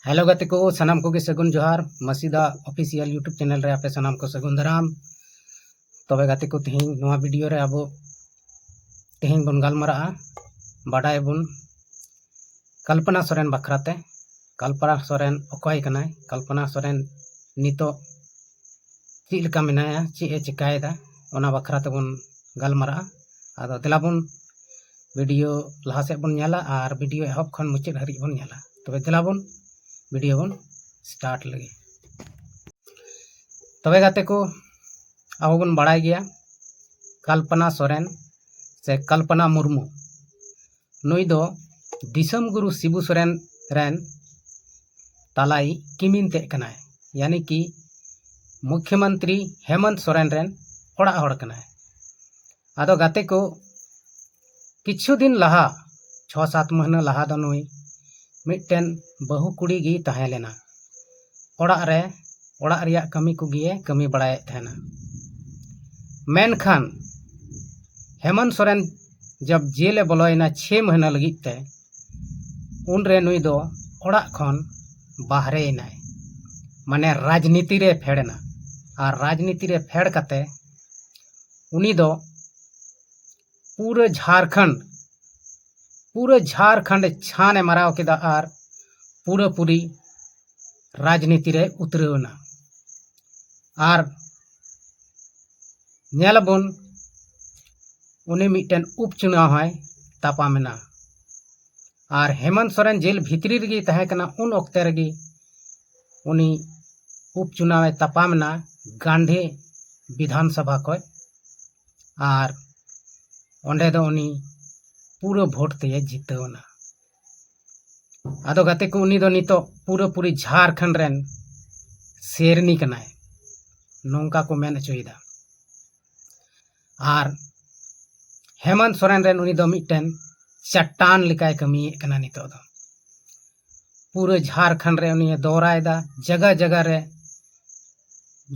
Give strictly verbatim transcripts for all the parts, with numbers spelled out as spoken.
Hello ᱜᱟᱛᱮ ᱠᱚ, ᱥᱟᱱᱟᱢ ᱠᱚᱜᱮ ᱥᱟᱹᱜᱩᱱ ᱡᱚᱦᱟᱨ᱾ ᱢᱟᱹᱥᱤᱫᱟ ᱚᱯᱷᱤᱥᱤᱭᱟᱞ YouTube ᱪᱮᱱᱮᱞ ᱨᱮ ᱟᱯᱮ ᱥᱟᱱᱟᱢ ᱠᱚ ᱥᱟᱹᱜᱩᱱ ᱫᱟᱨᱟᱢ᱾ ᱛᱚᱵᱮ ᱜᱟᱛᱮ ᱠᱚ, ᱛᱮᱦᱮᱧ ᱱᱚᱣᱟ ᱵᱷᱤᱰᱤᱭᱳ ᱨᱮ ᱟᱵᱚ ᱛᱮᱦᱮᱧ ᱵᱚᱱ ᱜᱟᱞᱢᱟᱨᱟᱜᱼᱟ, ᱵᱟᱰᱟᱭᱟᱵᱚᱱ ᱠᱚᱞᱯᱚᱱᱟ ᱥᱚᱨᱮᱱ ᱵᱟᱠᱷᱨᱟ ᱛᱮ᱾ ᱠᱚᱞᱯᱚᱱᱟ ᱥᱚᱨᱮᱱ ᱚᱠᱚᱭ ᱠᱟᱱᱟᱭ, ᱠᱚᱞᱯᱚᱱᱟ ᱥᱚᱨᱮᱱ ᱱᱤᱛᱚᱜ ᱪᱮᱫ ᱞᱮᱠᱟ ᱢᱮᱱᱟᱭᱟ, ᱪᱮᱫ ᱮ ᱪᱮᱠᱟᱭᱮᱫᱟ, ᱚᱱᱟ ᱵᱟᱠᱷᱨᱟ ᱛᱮᱵᱚᱱ ᱜᱟᱞᱢᱟᱨᱟᱜᱼᱟ᱾ ᱟᱫᱚ ᱫᱮᱞᱟ ᱵᱚᱱ ᱵᱷᱤᱰᱤᱭᱳ ᱞᱟᱦᱟ ᱥᱮᱫ ᱵᱚᱱ ᱧᱮᱞᱟ ᱟᱨ ᱵᱷᱤᱰᱤᱭᱳ ᱮᱦᱚᱵ ᱠᱷᱚᱱ ᱢᱩᱪᱟᱹᱫ ᱦᱟᱹᱨᱤᱡ ᱵᱚᱱ ᱧᱮᱞᱟ᱾ ᱛᱚᱵᱮ ᱫᱮᱞᱟ ᱵᱚᱱ ᱵᱷᱤᱰᱤᱭᱳ ᱵᱚᱱ ᱥᱴᱟᱨᱴ ᱞᱮᱜᱮ᱾ ᱛᱚᱵᱮ ᱜᱟᱛᱮ ᱠᱚ, ᱟᱵᱚ ᱵᱚᱱ ᱵᱟᱲᱟᱭ ᱜᱮᱭᱟ ᱠᱚᱞᱯᱚᱱᱟ ᱥᱚᱨᱮᱱ ᱥᱮ ᱠᱚᱞᱯᱚᱱᱟ ᱢᱩᱨᱢᱩ, ᱱᱩᱭ ᱫᱚ ᱫᱤᱥᱚᱢ ᱜᱩᱨᱩ ᱥᱤᱵᱩ ᱥᱚᱨᱮᱱ ᱨᱮᱱ ᱛᱟᱞᱟᱭᱤᱡ ᱠᱤᱢᱤᱱ ᱛᱮᱫ ᱠᱟᱱᱟᱭ, ᱭᱟᱱᱤ ᱠᱤ ᱢᱩᱠᱷᱭᱚᱢᱚᱱᱛᱨᱤ ᱦᱮᱢᱚᱱᱛ ᱥᱚᱨᱮᱱ ᱨᱮᱱ ᱚᱲᱟᱜ ᱦᱚᱲ ᱠᱟᱱᱟᱭ᱾ ᱟᱫᱚ ᱜᱟᱛᱮ ᱠᱚ, ᱠᱤᱪᱷᱩ ᱫᱤᱱ ᱞᱟᱦᱟ, ᱪᱷᱚ ᱥᱟᱛ ᱢᱟᱹᱦᱱᱟᱹ ᱞᱟᱦᱟ ᱫᱚ ᱱᱩᱭ ᱢᱤᱫᱴᱮᱱ ᱵᱟᱹᱦᱩ ᱠᱩᱲᱤ ᱜᱮᱭ ᱛᱟᱦᱮᱸ ᱞᱮᱱᱟ᱾ ᱚᱲᱟᱜ ᱨᱮ, ᱚᱲᱟᱜ ᱨᱮᱭᱟᱜ ᱠᱟᱹᱢᱤ ᱠᱚᱜᱮ ᱠᱟᱹᱢᱤ ᱵᱟᱲᱟᱭᱮᱫ ᱛᱟᱦᱮᱱᱟ᱾ ᱢᱮᱱᱠᱷᱟᱱ ᱦᱮᱢᱚᱱᱛ ᱥᱚᱨᱮᱱ ᱡᱟᱵ ᱡᱮᱞ ᱮ ᱵᱚᱞᱚᱭᱮᱱᱟ ᱪᱷᱮ ᱢᱟᱹᱦᱱᱟᱹ ᱞᱟᱹᱜᱤᱫ ᱛᱮ, ᱩᱱᱨᱮ ᱱᱩᱭ ᱫᱚ ᱚᱲᱟᱜ ᱠᱷᱚᱱ ᱵᱟᱦᱨᱮᱭᱮᱱᱟᱭ, ᱢᱟᱱᱮ ᱨᱟᱡᱽᱱᱤᱛᱤ ᱨᱮ ᱯᱷᱮᱰ ᱮᱱᱟ᱾ ᱟᱨ ᱨᱟᱡᱽᱱᱤᱛᱤ ᱨᱮ ᱯᱷᱮᱰ ᱠᱟᱛᱮ ᱩᱱᱤ ᱫᱚ ᱯᱩᱨᱟᱹ ᱡᱷᱟᱲᱠᱷᱚᱸᱰ, ᱯᱩᱨᱟᱹ ᱡᱷᱟᱲᱠᱷᱚᱸᱰ ᱪᱷᱟᱱ ᱮ ᱢᱟᱨᱟᱣ ᱠᱮᱫᱟ ᱟᱨ ᱯᱩᱨᱟᱹ ᱯᱩᱨᱤ ᱨᱟᱡᱽᱱᱤᱛᱤ ᱨᱮ ᱩᱛᱨᱟᱹᱣ ᱮᱱᱟ᱾ ᱟᱨ ᱧᱮᱞᱟᱵᱚᱱ, ᱩᱱᱤ ᱢᱤᱫᱴᱮᱱ ᱩᱯᱪᱩᱱᱟᱣ ᱦᱚᱸᱭ ᱛᱟᱯᱟᱢ ᱮᱱᱟ᱾ ᱟᱨ ᱦᱮᱢᱚᱱᱛ ᱥᱚᱨᱮᱱ ᱡᱮᱞ ᱵᱷᱤᱛᱨᱤ ᱨᱮᱜᱮ ᱛᱟᱦᱮᱸ ᱠᱟᱱᱟ, ᱩᱱ ᱚᱠᱛᱮ ᱨᱮᱜᱮ ᱩᱱᱤ ᱩᱯᱪᱩᱱᱟᱣ ᱮ ᱛᱟᱯᱟᱢ ᱮᱱᱟ ᱜᱟᱱᱫᱷᱤ ᱵᱤᱫᱷᱟᱱ ᱥᱚᱵᱷᱟ ᱠᱷᱚᱡ᱾ ᱟᱨ ᱚᱸᱰᱮ ᱫᱚ ᱩᱱᱤ ᱯᱩᱨᱟᱹ ᱵᱷᱳᱴ ᱛᱮᱭ ᱡᱤᱛᱟᱹᱣ ᱮᱱᱟ᱾ ᱟᱫᱚ ᱜᱟᱛᱮ ᱠᱚ, ᱩᱱᱤ ᱫᱚ ᱱᱤᱛᱚᱜ ᱯᱩᱨᱟᱹ ᱯᱩᱨᱤ ᱡᱷᱟᱲᱠᱷᱚᱸᱰ ᱨᱮᱱ ᱥᱮᱨᱱᱤ ᱠᱟᱱᱟᱭ, ᱱᱚᱝᱠᱟ ᱠᱚ ᱢᱮᱱ ᱦᱚᱪᱚᱭᱮᱫᱟ᱾ ᱟᱨ ᱦᱮᱢᱚᱱᱛ ᱥᱚᱨᱮᱱ ᱨᱮᱱ ᱩᱱᱤ ᱫᱚ ᱢᱤᱫᱴᱮᱱ ᱪᱟᱴᱟᱱ ᱞᱮᱠᱟᱭ ᱠᱟᱹᱢᱤᱭᱮᱫ ᱠᱟᱱᱟ ᱱᱤᱛᱚᱜ ᱫᱚ᱾ ᱯᱩᱨᱟᱹ ᱡᱷᱟᱲᱠᱷᱚᱸᱰ ᱨᱮ ᱩᱱᱤ ᱫᱚᱨᱟᱭᱮᱫᱟ, ᱡᱟᱭᱜᱟ ᱡᱟᱭᱜᱟ ᱨᱮ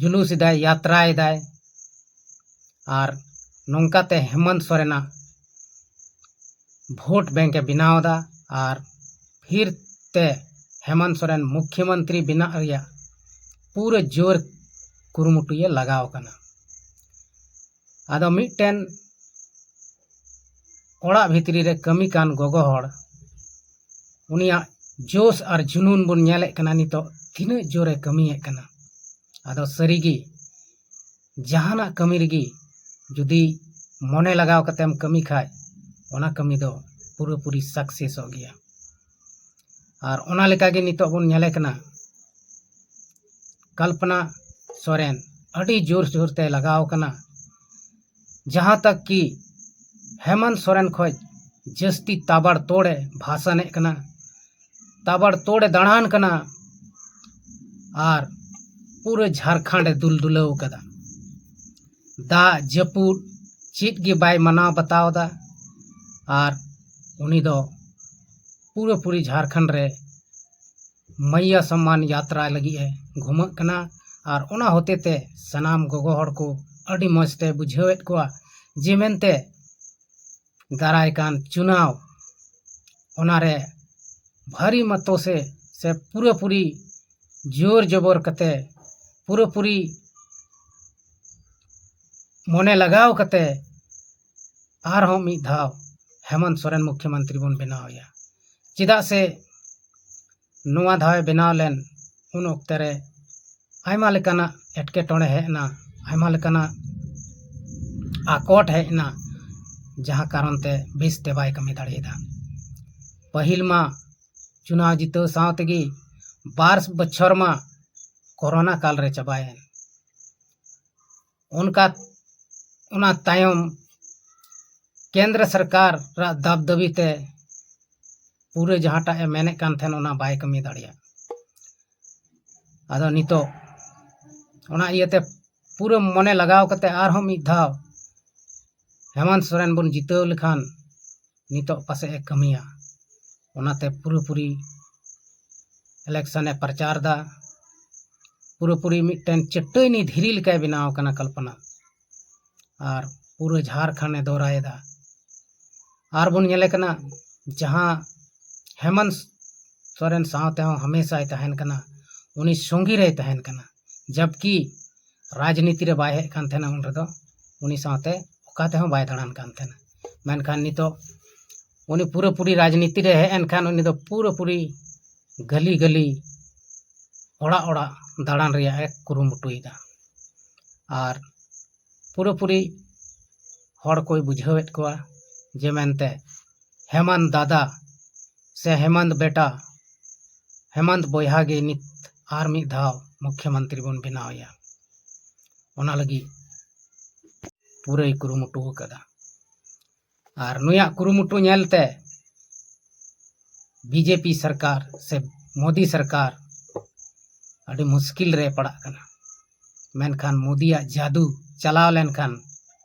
ᱡᱩᱞᱩᱥ ᱮᱫᱟᱭ, ᱭᱟᱛᱨᱟᱭᱮᱫᱟᱭ᱾ ᱟᱨ ᱱᱚᱝᱠᱟᱛᱮ ᱦᱮᱢᱚᱱᱛ ᱥᱚᱨᱮᱱᱟᱜ ᱵᱷᱳᱴ ᱵᱮᱝᱠ ᱮ ᱵᱮᱱᱟᱣ ᱮᱫᱟ᱾ ᱟᱨ ᱯᱷᱤᱨ ᱛᱮ ᱦᱮᱢᱚᱱᱛ ᱥᱚᱨᱮᱱ ᱢᱩᱠᱷᱭᱚᱢᱚᱱᱛᱨᱤ ᱵᱮᱱᱟᱜ ᱨᱮᱭᱟᱜ ᱯᱩᱨᱟᱹ ᱡᱳᱨ ᱠᱩᱨᱩᱢᱩᱴᱩᱭᱮ ᱞᱟᱜᱟᱣ ᱠᱟᱱᱟ᱾ ᱟᱫᱚ ᱢᱤᱫᱴᱮᱱ ᱚᱲᱟᱜ ᱵᱷᱤᱛᱨᱤ ᱨᱮ ᱠᱟᱹᱢᱤ ᱠᱟᱱ ᱜᱚᱜᱚ ᱦᱚᱲ, ᱩᱱᱤᱭᱟᱜ ᱡᱳᱥ ᱟᱨ ᱡᱩᱱᱩᱱ ᱵᱚᱱ ᱧᱮᱞᱮᱫ ᱠᱟᱱᱟ ᱱᱤᱛᱚᱜ ᱛᱤᱱᱟᱹᱜ ᱡᱳᱨᱮ ᱠᱟᱹᱢᱤᱭᱮᱫ ᱠᱟᱱᱟ᱾ ᱟᱫᱚ ᱥᱟᱹᱨᱤᱜᱮ ᱡᱟᱦᱟᱱᱟᱜ ᱠᱟᱹᱢᱤ ᱨᱮᱜᱮ ᱡᱩᱫᱤ ᱢᱚᱱᱮ ᱞᱟᱜᱟᱣ ᱠᱟᱛᱮᱢ ᱠᱟᱹᱢᱤ ᱠᱷᱟᱡ, ᱚᱱᱟ ᱠᱟᱹᱢᱤ ᱫᱚ ᱯᱩᱨᱟᱹᱯᱩᱨᱤ ᱥᱟᱠᱥᱮᱥᱚᱜ ᱜᱮᱭᱟ᱾ ᱟᱨ ᱚᱱᱟ ᱞᱮᱠᱟᱜᱮ ᱱᱤᱛᱚᱜ ᱵᱚᱱ ᱧᱮᱞᱮ ᱠᱟᱱᱟ, ᱠᱚᱞᱯᱚᱱᱟ ᱥᱚᱨᱮᱱ ᱟᱹᱰᱤ ᱡᱳᱨ ᱡᱳᱨ ᱛᱮ ᱞᱟᱜᱟᱣ ᱠᱟᱱᱟ, ᱡᱟᱦᱟᱸ ᱛᱟᱠ ᱠᱤ ᱦᱮᱢᱚᱱᱛ ᱥᱚᱨᱮᱱ ᱠᱷᱚᱡ ᱡᱟᱹᱥᱛᱤ ᱛᱟᱵᱟᱲ ᱛᱳᱲᱮ ᱵᱷᱟᱥᱟᱱᱮᱫ ᱠᱟᱱᱟ, ᱛᱟᱵᱟᱲ ᱛᱳᱲᱮ ᱫᱟᱬᱟᱱ ᱠᱟᱱᱟ ᱟᱨ ᱯᱩᱨᱟᱹ ᱡᱷᱟᱲᱠᱷᱚᱸᱰ ᱮ ᱫᱩᱞ ᱫᱩᱞᱟᱹᱣ ᱠᱟᱫᱟ᱾ ᱫᱟᱜ ᱡᱟᱹᱯᱩᱫ ᱪᱮᱫ ᱜᱮ ᱵᱟᱭ ᱢᱟᱱᱟᱣ ᱵᱟᱛᱟᱣ ᱮᱫᱟ᱾ ᱟᱨ ᱩᱱᱤ ᱫᱚ ᱯᱩᱨᱟᱹᱯᱩᱨᱤ ᱡᱷᱟᱲᱠᱷᱚᱸᱰ ᱨᱮ ᱢᱟᱭᱭᱟ ᱥᱚᱢᱢᱟᱱ ᱭᱟᱛᱨᱟ ᱞᱟᱹᱜᱤᱫ ᱮ ᱜᱷᱩᱢᱟᱹᱜ ᱠᱟᱱᱟ᱾ ᱟᱨ ᱚᱱᱟ ᱦᱚᱛᱮ ᱛᱮ ᱥᱟᱱᱟᱢ ᱜᱚᱜᱚ ᱦᱚᱲ ᱠᱚ ᱟᱹᱰᱤ ᱢᱚᱡᱽ ᱛᱮ ᱵᱩᱡᱷᱟᱹᱣᱮᱫ ᱠᱚᱣᱟ ᱡᱮ ᱢᱮᱱᱛᱮ ᱫᱟᱨᱟᱭ ᱠᱟᱱ ᱪᱩᱱᱟᱣ, ᱚᱱᱟᱨᱮ ᱵᱷᱟᱹᱨᱤ ᱢᱚᱛᱚ ᱥᱮ, ᱥᱮ ᱯᱩᱨᱟᱹᱯᱩᱨᱤ ᱡᱳᱨ ᱡᱚᱵᱚᱨ ᱠᱟᱛᱮ, ᱯᱩᱨᱟᱹᱯᱩᱨᱤ ᱢᱚᱱᱮ ᱞᱟᱜᱟᱣ ᱠᱟᱛᱮ ᱟᱨᱦᱚᱸ ᱢᱤᱫ ᱫᱷᱟᱣ ᱦᱮᱢᱚᱱᱛ ᱥᱚᱨᱮᱱ ᱢᱩᱠᱷᱭᱚᱢᱚᱱᱛᱨᱤ ᱵᱚᱱ ᱵᱮᱱᱟᱣ ᱮᱭᱟ᱾ ᱪᱮᱫᱟᱜ ᱥᱮ ᱱᱚᱣᱟ ᱫᱷᱟᱣᱮ ᱵᱮᱱᱟᱣ ᱞᱮᱱ ᱩᱱ ᱚᱠᱛᱮ ᱨᱮ ᱟᱭᱢᱟ ᱞᱮᱠᱟᱱᱟᱜ ᱮᱴᱠᱮᱴᱚᱬᱮ ᱦᱮᱡ ᱮᱱᱟ, ᱟᱭᱢᱟ ᱞᱮᱠᱟᱱᱟᱜ ᱟᱠᱚᱴ ᱦᱮᱡ ᱮᱱᱟ, ᱡᱟᱦᱟᱸ ᱠᱟᱨᱚᱱ ᱛᱮ ᱵᱮᱥᱛᱮ ᱵᱟᱭ ᱠᱟᱹᱢᱤ ᱫᱟᱲᱮᱭᱟᱫᱟ᱾ ᱯᱟᱹᱦᱤᱞ ᱢᱟ ᱪᱩᱱᱟᱣ ᱡᱤᱛᱟᱹᱣ ᱥᱟᱶ ᱛᱮᱜᱮ ᱵᱟᱨ ᱵᱚᱪᱷᱚᱨ ᱢᱟ ᱠᱚᱨᱳᱱᱟ ᱠᱟᱞ ᱨᱮ ᱪᱟᱵᱟᱭᱮᱱ᱾ ᱚᱱᱠᱟ, ᱚᱱᱟ ᱛᱟᱭᱚᱢ ᱠᱮᱱᱫᱨᱚ ᱥᱚᱨᱠᱟᱨᱟᱜ ᱫᱟᱵ ᱫᱟᱹᱵᱤ ᱛᱮ ᱯᱩᱨᱟᱹ ᱡᱟᱦᱟᱸᱴᱟᱜ ᱮ ᱢᱮᱱᱮᱫ ᱠᱟᱱ ᱛᱟᱦᱮᱱ, ᱚᱱᱟ ᱵᱟᱭ ᱠᱟᱹᱢᱤ ᱫᱟᱲᱮᱭᱟᱜ᱾ ᱟᱫᱚ ᱱᱤᱛᱚᱜ ᱚᱱᱟ ᱤᱭᱟᱹᱛᱮ ᱯᱩᱨᱟᱹ ᱢᱚᱱᱮ ᱞᱟᱜᱟᱣ ᱠᱟᱛᱮ ᱟᱨᱦᱚᱸ ᱢᱤᱫ ᱫᱷᱟᱣ ᱦᱮᱢᱚᱱᱛ ᱥᱚᱨᱮᱱ ᱵᱚᱱ ᱡᱤᱛᱟᱹᱣ ᱞᱮᱠᱷᱟᱱ ᱱᱤᱛᱚᱜ ᱯᱟᱥᱮᱡ ᱮ ᱠᱟᱹᱢᱤᱭᱟ᱾ ᱚᱱᱟᱛᱮ ᱯᱩᱨᱟᱹᱯᱩᱨᱤ ᱤᱞᱮᱠᱥᱚᱱ ᱮ ᱯᱨᱚᱪᱟᱨ ᱮᱫᱟ᱾ ᱯᱩᱨᱟᱹᱯᱩᱨᱤ ᱢᱤᱫᱴᱮᱱ ᱪᱟᱹᱴᱟᱹᱭᱱᱤ ᱫᱷᱤᱨᱤ ᱞᱮᱠᱟᱭ ᱵᱮᱱᱟᱣ ᱟᱠᱟᱱᱟ ᱠᱚᱞᱯᱚᱱᱟ᱾ ᱟᱨ ᱯᱩᱨᱟᱹ ᱡᱷᱟᱲᱠᱷᱚᱸᱰ ᱮ ᱫᱚᱨᱟᱭᱮᱫᱟ᱾ ᱟᱨ ᱵᱚᱱ ᱧᱮᱞᱮ ᱠᱟᱱᱟ, ᱡᱟᱦᱟᱸ ᱦᱮᱢᱚᱱᱛ ᱥᱚᱨᱮᱱ ᱥᱟᱶ ᱛᱮᱦᱚᱸ ᱦᱟᱢᱮᱥᱟᱭ ᱛᱟᱦᱮᱱ ᱠᱟᱱᱟ, ᱩᱱᱤ ᱥᱚᱸᱜᱮ ᱨᱮᱭ ᱛᱟᱦᱮᱱ ᱠᱟᱱᱟ᱾ ᱡᱟᱵᱠᱤ ᱨᱟᱡᱽᱱᱤᱛᱤ ᱨᱮ ᱵᱟᱭ ᱦᱮᱡ ᱠᱟᱱ ᱛᱟᱦᱮᱱᱟ, ᱩᱱ ᱨᱮᱫᱚ ᱩᱱᱤ ᱥᱟᱶᱛᱮ ᱚᱠᱟ ᱛᱮᱦᱚᱸ ᱵᱟᱭ ᱫᱟᱬᱟᱱ ᱠᱟᱱ ᱛᱟᱦᱮᱱᱟ᱾ ᱢᱮᱱᱠᱷᱟᱱ ᱱᱤᱛᱚᱜ ᱩᱱᱤ ᱯᱩᱨᱟᱹᱯᱩᱨᱤ ᱨᱟᱡᱽᱱᱤᱛᱤ ᱨᱮ ᱦᱮᱡ ᱮᱱᱠᱷᱟᱱ ᱩᱱᱤ ᱫᱚ ᱯᱩᱨᱟᱹᱯᱩᱨᱤ ᱜᱟᱹᱞᱤ ᱜᱟᱹᱞᱤ ᱚᱲᱟᱜ ᱚᱲᱟᱜ ᱫᱟᱬᱟᱱ ᱨᱮᱭᱟᱜ ᱮ ᱠᱩᱨᱩᱢᱩᱴᱩᱭᱮᱫᱟ᱾ ᱟᱨ ᱯᱩᱨᱟᱹᱯᱩᱨᱤ ᱦᱚᱲ ᱠᱚᱭ ᱵᱩᱡᱷᱟᱹᱣᱮᱫ ᱠᱚᱣᱟ ᱡᱮ ᱢᱮᱱᱛᱮ ᱦᱮᱢᱟᱱᱛ ᱫᱟᱫᱟ ᱥᱮ ᱦᱮᱢᱟᱱᱛ ᱵᱮᱴᱟ, ᱦᱮᱢᱟᱱᱛ ᱵᱚᱭᱦᱟ ᱜᱮ ᱱᱤᱛ ᱟᱨ ᱢᱤᱫ ᱫᱷᱟᱣ ᱢᱩᱠᱷᱭᱚᱢᱚᱱᱛᱨᱤ ᱵᱚᱱ ᱵᱮᱱᱟᱣᱮᱭᱟ᱾ ᱚᱱᱟ ᱞᱟᱹᱜᱤᱫ ᱯᱩᱨᱟᱹᱭ ᱠᱩᱨᱩᱢᱩᱴᱩ ᱟᱠᱟᱫᱟ᱾ ᱟᱨ ᱱᱩᱭᱟᱜ ᱠᱩᱨᱩᱢᱩᱴᱩ ᱧᱮᱞᱛᱮ ᱵᱤᱡᱮᱯᱤ ᱥᱚᱨᱠᱟᱨ ᱥᱮ ᱢᱳᱫᱤ ᱥᱚᱨᱠᱟᱨ ᱟᱹᱰᱤ ᱢᱩᱥᱠᱤᱞ ᱨᱮ ᱯᱟᱲᱟᱜ ᱠᱟᱱᱟ᱾ ᱢᱮᱱᱠᱷᱟᱱ ᱢᱳᱫᱤᱭᱟᱜ ᱡᱟᱫᱩ ᱪᱟᱞᱟᱣ ᱞᱮᱱᱠᱷᱟᱱ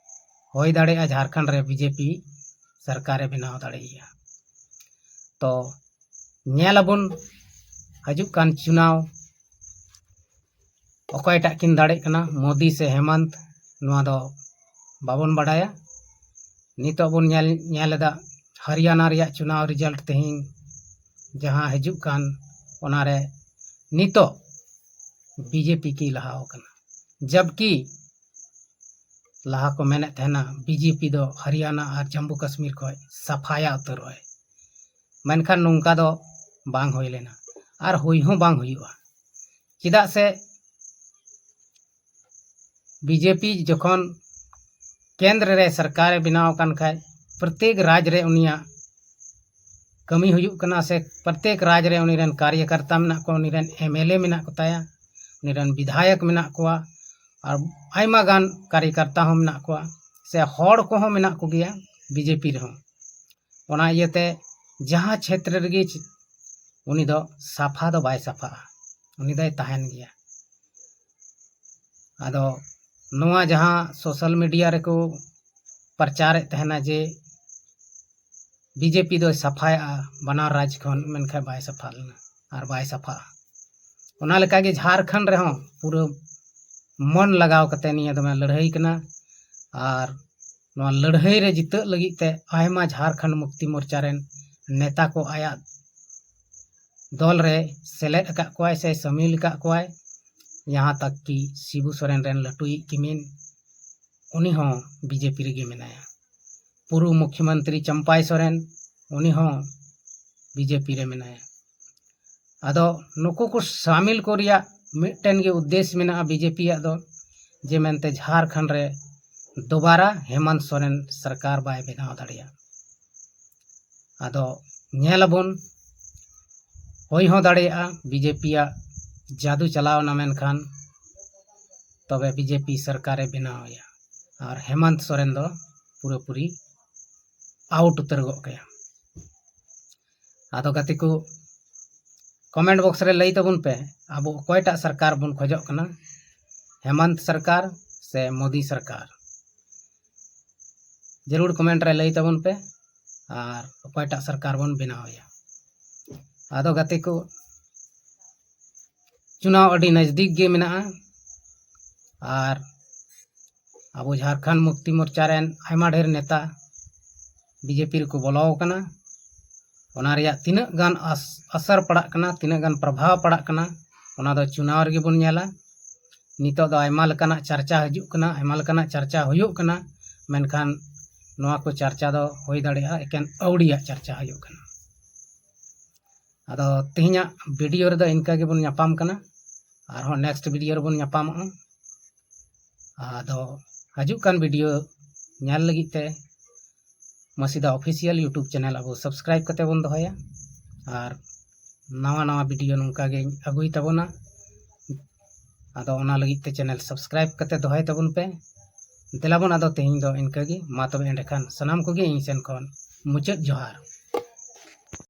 ᱦᱩᱭ ᱫᱟᱲᱮᱭᱟᱜᱼᱟ ᱡᱷᱟᱲᱠᱷᱚᱸᱰ ᱨᱮ ᱵᱤᱡᱮᱯᱤ ᱥᱚᱨᱠᱟᱨᱮ ᱵᱮᱱᱟᱣ ᱫᱟᱲᱮᱭᱟᱜᱼᱟ᱾ ᱛᱚ ᱧᱮᱞ ᱟᱵᱚᱱ ᱦᱤᱡᱩᱜ ᱠᱟᱱ ᱪᱩᱱᱟᱣ ᱚᱠᱚᱭᱴᱟᱜ ᱠᱤᱱ ᱫᱟᱲᱮᱜ ᱠᱟᱱᱟ, ᱢᱳᱫᱤ ᱥᱮ ᱦᱮᱢᱟᱱᱛ, ᱱᱚᱣᱟ ᱫᱚ ᱵᱟᱵᱚᱱ ᱵᱟᱰᱟᱭᱟ᱾ ᱱᱤᱛᱚᱜ ᱵᱚᱱ ᱧᱮᱞ, ᱧᱮᱞ ᱮᱫᱟ ᱦᱚᱨᱤᱭᱟᱱᱟ ᱨᱮᱭᱟᱜ ᱪᱩᱱᱟᱣ ᱨᱮᱡᱟᱞᱴ ᱛᱮᱦᱮᱧ ᱡᱟᱦᱟᱸ ᱦᱤᱡᱩᱜ ᱠᱟᱱ, ᱚᱱᱟᱨᱮ ᱱᱤᱛᱚᱜ ᱵᱤᱡᱮᱯᱤ ᱠᱤ ᱞᱟᱦᱟᱣ ᱟᱠᱟᱱᱟ, ᱡᱟᱵᱠᱤ ᱞᱟᱦᱟ ᱠᱚ ᱢᱮᱱᱮᱫ ᱛᱟᱦᱮᱱᱟ ᱵᱤᱡᱮᱯᱤ ᱫᱚ ᱦᱚᱨᱤᱭᱟᱱᱟ ᱟᱨ ᱡᱟᱢᱢᱩ ᱠᱟᱥᱢᱤᱨ ᱠᱷᱚᱱ ᱥᱟᱯᱷᱟᱭᱟ ᱩᱛᱟᱹᱨᱚᱜᱼᱟᱭ᱾ ᱢᱮᱱᱠᱷᱟᱱ ᱱᱚᱝᱠᱟ ᱫᱚ ᱵᱟᱝ ᱦᱩᱭ ᱞᱮᱱᱟ ᱟᱨ ᱦᱩᱭ ᱦᱚᱸ ᱵᱟᱝ ᱦᱩᱭᱩᱜᱼᱟ᱾ ᱪᱮᱫᱟᱜ ᱥᱮ ᱵᱤᱡᱮᱯᱤ ᱡᱚᱠᱷᱚᱱ ᱠᱮᱱᱫᱨᱚ ᱨᱮ ᱥᱚᱨᱠᱟᱨᱮ ᱵᱮᱱᱟᱣ ᱟᱠᱟᱱ ᱠᱷᱟᱡ ᱯᱨᱚᱛᱮᱠ ᱨᱟᱡᱽ ᱨᱮ ᱩᱱᱤᱭᱟᱜ ᱠᱟᱹᱢᱤ ᱦᱩᱭᱩᱜ ᱠᱟᱱᱟ ᱥᱮ ᱯᱨᱚᱛᱮᱠ ᱨᱟᱡᱽ ᱨᱮ ᱩᱱᱤ ᱨᱮᱱ ᱠᱟᱨᱭᱚᱠᱟᱨᱛᱟ ᱢᱮᱱᱟᱜ ᱠᱚᱣᱟ, ᱩᱱᱤ ᱨᱮᱱ ᱮᱢᱮᱞᱮ ᱢᱮᱱᱟᱜ ᱠᱚᱛᱟᱭᱟ, ᱩᱱᱤ ᱨᱮᱱ ᱵᱤᱫᱷᱟᱭᱚᱠ ᱢᱮᱱᱟᱜ ᱠᱚᱣᱟ, ᱟᱨ ᱟᱭᱢᱟ ᱜᱟᱱ ᱠᱟᱨᱭᱚᱠᱟᱨᱛᱟ ᱦᱚᱸ ᱢᱮᱱᱟᱜ ᱠᱚᱣᱟ ᱥᱮ ᱦᱚᱲ ᱠᱚᱦᱚᱸ ᱢᱮᱱᱟᱜ ᱠᱚᱜᱮᱭᱟ ᱵᱤᱡᱮᱯᱤ ᱨᱮᱦᱚᱸ᱾ ᱚᱱᱟ ᱤᱭᱟᱹᱛᱮ ᱡᱟᱦᱟᱸ ᱪᱷᱮᱛᱨᱚ ᱨᱮᱜᱮ ᱩᱱᱤ ᱫᱚ ᱥᱟᱯᱷᱟ ᱫᱚ ᱵᱟᱭ ᱥᱟᱯᱷᱟᱜᱼᱟ, ᱩᱱᱤ ᱫᱚᱭ ᱛᱟᱦᱮᱱ ᱜᱮᱭᱟ᱾ ᱟᱫᱚ ᱱᱚᱣᱟ ᱡᱟᱦᱟᱸ ᱥᱳᱥᱟᱞ ᱢᱤᱰᱤᱭᱟ ᱨᱮᱠᱚ ᱯᱨᱚᱪᱟᱨᱮᱫ ᱛᱟᱦᱮᱱᱟ ᱡᱮ ᱵᱤᱡᱮᱯᱤ ᱫᱚᱭ ᱥᱟᱯᱷᱟᱭᱟ ᱵᱟᱱᱟᱨ ᱨᱟᱡᱽ ᱠᱷᱚᱱ, ᱢᱮᱱᱠᱷᱟᱱ ᱵᱟᱭ ᱥᱟᱯᱷᱟ ᱞᱮᱱᱟ ᱟᱨ ᱵᱟᱭ ᱥᱟᱯᱷᱟᱜᱼᱟ᱾ ᱚᱱᱟ ᱞᱮᱠᱟᱜᱮ ᱡᱷᱟᱲᱠᱷᱚᱸᱰ ᱨᱮᱦᱚᱸ ᱯᱩᱨᱟᱹ ᱢᱚᱱ ᱞᱟᱜᱟᱣ ᱠᱟᱛᱮ ᱱᱤᱭᱟᱹ ᱫᱚᱢᱮ ᱞᱟᱹᱲᱦᱟᱹᱭ ᱠᱟᱱᱟ᱾ ᱟᱨ ᱱᱚᱣᱟ ᱞᱟᱹᱲᱦᱟᱹᱭ ᱨᱮ ᱡᱤᱛᱟᱹᱜ ᱞᱟᱹᱜᱤᱫ ᱛᱮ ᱟᱭᱢᱟ ᱡᱷᱟᱲᱠᱷᱚᱸᱰ ᱢᱩᱠᱛᱤ ᱢᱳᱨᱪᱟ ᱨᱮᱱ ᱱᱮᱛᱟ ᱠᱚ ᱟᱭᱟᱜ ᱫᱚᱞ ᱨᱮ ᱥᱮᱞᱮᱫ ᱟᱠᱟᱫ ᱠᱚᱣᱟᱭ ᱥᱮ ᱥᱟᱹᱢᱤᱞ ᱟᱠᱟᱫ ᱠᱚᱣᱟᱭ᱾ ᱡᱟᱦᱟᱸ ᱛᱟᱠ ᱠᱤ ᱥᱤᱵᱩ ᱥᱚᱨᱮᱱ ᱨᱮᱱ ᱞᱟᱹᱴᱩᱭᱤᱡ ᱠᱤᱢᱤᱱ, ᱩᱱᱤ ᱦᱚᱸ ᱵᱤᱡᱮᱯᱤ ᱨᱮᱜᱮ ᱢᱮᱱᱟᱭᱟ᱾ ᱯᱩᱨᱩ ᱢᱩᱠᱷᱭᱚᱢᱚᱱᱛᱨᱤ ᱪᱟᱢᱯᱟᱭ ᱥᱚᱨᱮᱱ, ᱩᱱᱤ ᱦᱚᱸ ᱵᱤᱡᱮᱯᱤ ᱨᱮ ᱢᱮᱱᱟᱭᱟ᱾ ᱟᱫᱚ ᱱᱩᱠᱩ ᱠᱚ ᱥᱟᱢᱤᱞ ᱠᱚ ᱨᱮᱭᱟᱜ ᱢᱤᱫᱴᱮᱱ ᱜᱮ ᱩᱫᱽᱫᱮᱥ ᱢᱮᱱᱟᱜᱼᱟ ᱵᱤᱡᱮᱯᱤᱭᱟᱜ ᱫᱚ, ᱡᱮ ᱢᱮᱱᱛᱮ ᱡᱷᱟᱲᱠᱷᱚᱸᱰ ᱨᱮ ᱫᱚᱵᱟᱨᱟ ᱦᱮᱢᱚᱱᱛ ᱥᱚᱨᱮᱱ ᱥᱚᱨᱠᱟᱨ ᱵᱟᱭ ᱵᱮᱱᱟᱣ ᱫᱟᱲᱮᱭᱟᱜ᱾ ᱟᱫᱚ ᱧᱮᱞ ᱟᱵᱚᱱ, ᱦᱩᱭ ᱦᱚᱸ ᱫᱟᱲᱮᱭᱟᱜᱼᱟ ᱵᱤᱡᱮᱯᱤᱭᱟᱜ ᱡᱟᱫᱩ ᱪᱟᱞᱟᱣ ᱮᱱᱟ, ᱢᱮᱱᱠᱷᱟᱱ ᱛᱚᱵᱮ ᱵᱤᱡᱮᱯᱤ ᱥᱚᱨᱠᱟᱨᱮ ᱵᱮᱱᱟᱣ ᱮᱭᱟ ᱟᱨ ᱦᱮᱢᱚᱱᱛ ᱥᱚᱨᱮᱱ ᱫᱚ ᱯᱩᱨᱟᱹᱯᱩᱨᱤ ᱟᱣᱩᱴ ᱩᱛᱟᱹᱨ ᱜᱚᱫ ᱠᱟᱭᱟ᱾ ᱟᱫᱚ ᱜᱟᱛᱮ ᱠᱚ, ᱠᱚᱢᱮᱱᱴ ᱵᱚᱠᱥ ᱨᱮ ᱞᱟᱹᱭ ᱛᱟᱵᱚᱱ ᱯᱮ, ᱟᱵᱚ ᱚᱠᱚᱭᱴᱟᱜ ᱥᱚᱨᱠᱟᱨ ᱵᱚᱱ ᱠᱷᱚᱡᱚᱜ ᱠᱟᱱᱟ, ᱦᱮᱢᱚᱱᱛ ᱥᱚᱨᱠᱟᱨ ᱥᱮ ᱢᱳᱫᱤ ᱥᱚᱨᱠᱟᱨ? ᱡᱟᱹᱨᱩᱲ ᱠᱚᱢᱮᱱᱴ ᱨᱮ ᱞᱟᱹᱭ ᱛᱟᱵᱚᱱ ᱯᱮ ᱟᱨ ᱚᱠᱚᱭᱴᱟᱜ ᱥᱚᱨᱠᱟᱨ ᱵᱚᱱ ᱵᱮᱱᱟᱣ ᱮᱭᱟ᱾ ᱟᱫᱚ ᱜᱟᱛᱮ ᱠᱚ, ᱪᱩᱱᱟᱣ ᱟᱹᱰᱤ ᱱᱟᱡᱽᱫᱤᱠ ᱜᱮ ᱢᱮᱱᱟᱜᱼᱟ ᱟᱨ ᱟᱵᱚ ᱡᱷᱟᱲᱠᱷᱚᱸᱰ ᱢᱩᱠᱛᱤ ᱢᱳᱨᱪᱟ ᱨᱮᱱ ᱟᱭᱢᱟ ᱰᱷᱮᱨ ᱱᱮᱛᱟ ᱵᱤᱡᱮᱯᱤ ᱨᱮᱠᱚ ᱵᱚᱞᱚ ᱟᱠᱟᱱᱟ᱾ ᱚᱱᱟ ᱨᱮᱭᱟᱜ ᱛᱤᱱᱟᱹᱜ ᱜᱟᱱ ᱟᱥ-, ᱟᱥᱟᱨ ᱯᱟᱲᱟᱜ ᱠᱟᱱᱟ, ᱛᱤᱱᱟᱹᱜ ᱜᱟᱱ ᱯᱨᱚᱵᱷᱟᱵᱽ ᱯᱟᱲᱟᱜ ᱠᱟᱱᱟ, ᱚᱱᱟ ᱫᱚ ᱪᱩᱱᱟᱣ ᱨᱮᱜᱮ ᱵᱚᱱ ᱧᱮᱞᱟ᱾ ᱱᱤᱛᱚᱜ ᱫᱚ ᱟᱭᱢᱟ ᱞᱮᱠᱟᱱᱟᱜ ᱪᱟᱨᱪᱟ ᱦᱤᱡᱩᱜ ᱠᱟᱱᱟ, ᱟᱭᱢᱟ ᱞᱮᱠᱟᱱᱟᱜ ᱪᱟᱨᱪᱟ ᱦᱩᱭᱩᱜ ᱠᱟᱱᱟ, ᱢᱮᱱᱠᱷᱟᱱ ᱱᱚᱣᱟ ᱠᱚ ᱪᱟᱨᱪᱟ ᱫᱚ ᱦᱩᱭ ᱫᱟᱲᱮᱭᱟᱜᱼᱟ ᱮᱠᱮᱱ ᱟᱹᱣᱲᱤᱭᱟᱜ ᱪᱟᱨᱪᱟ ᱦᱩᱭᱩᱜ ᱠᱟᱱᱟ᱾ ᱟᱫᱚ ᱛᱮᱦᱮᱧᱟᱜ ᱵᱷᱤᱰᱤᱭᱳ ᱨᱮᱫᱚ ᱤᱱᱠᱟᱹ ᱜᱮᱵᱚᱱ ᱧᱟᱯᱟᱢ ᱠᱟᱱᱟ, ᱟᱨᱦᱚᱸ ᱱᱮᱠᱥᱴ ᱵᱷᱤᱰᱤᱭᱳ ᱨᱮᱵᱚᱱ ᱧᱟᱯᱟᱢᱚᱜᱼᱟ᱾ ᱟᱫᱚ ᱦᱤᱡᱩᱜ ᱠᱟᱱ ᱵᱷᱤᱰᱤᱭᱳ ᱧᱮᱞ ᱞᱟᱹᱜᱤᱫ ᱛᱮ ᱢᱟᱹᱥᱤᱫᱟ ᱚᱯᱷᱤᱥᱤᱭᱟᱞ ᱭᱩᱴᱩᱵᱽ ᱪᱮᱱᱮᱞ ᱟᱵᱚ ᱥᱟᱵᱥᱠᱨᱟᱭᱤᱵ ᱠᱟᱛᱮ ᱵᱚᱱ ᱫᱚᱦᱚᱭᱟ, ᱟᱨ ᱱᱟᱣᱟ ᱱᱟᱣᱟ ᱵᱷᱤᱰᱤᱭᱳ ᱱᱚᱝᱠᱟ ᱜᱮᱧ ᱟᱹᱜᱩᱭ ᱛᱟᱵᱚᱱᱟ᱾ ᱟᱫᱚ ᱚᱱᱟ ᱞᱟᱹᱜᱤᱫ ᱛᱮ ᱪᱮᱱᱮᱞ ᱥᱟᱵᱥᱠᱨᱟᱭᱤᱵ ᱠᱟᱛᱮ ᱫᱚᱦᱚᱭ ᱛᱟᱵᱚᱱ ᱯᱮ᱾ ᱫᱮᱞᱟᱵᱚᱱ ᱟᱫᱚ ᱛᱮᱦᱮᱧ ᱫᱚ ᱤᱱᱠᱟᱹ ᱜᱮ᱾ ᱢᱟ ᱛᱚᱵᱮ ᱮᱸᱰᱮᱠᱷᱟᱱ ᱥᱟᱱᱟᱢ ᱠᱚᱜᱮ ᱤᱧ ᱥᱮᱱ ᱠᱷᱚᱱ ᱢᱩᱪᱟᱹᱫ ᱡᱚᱦᱟᱨ᱾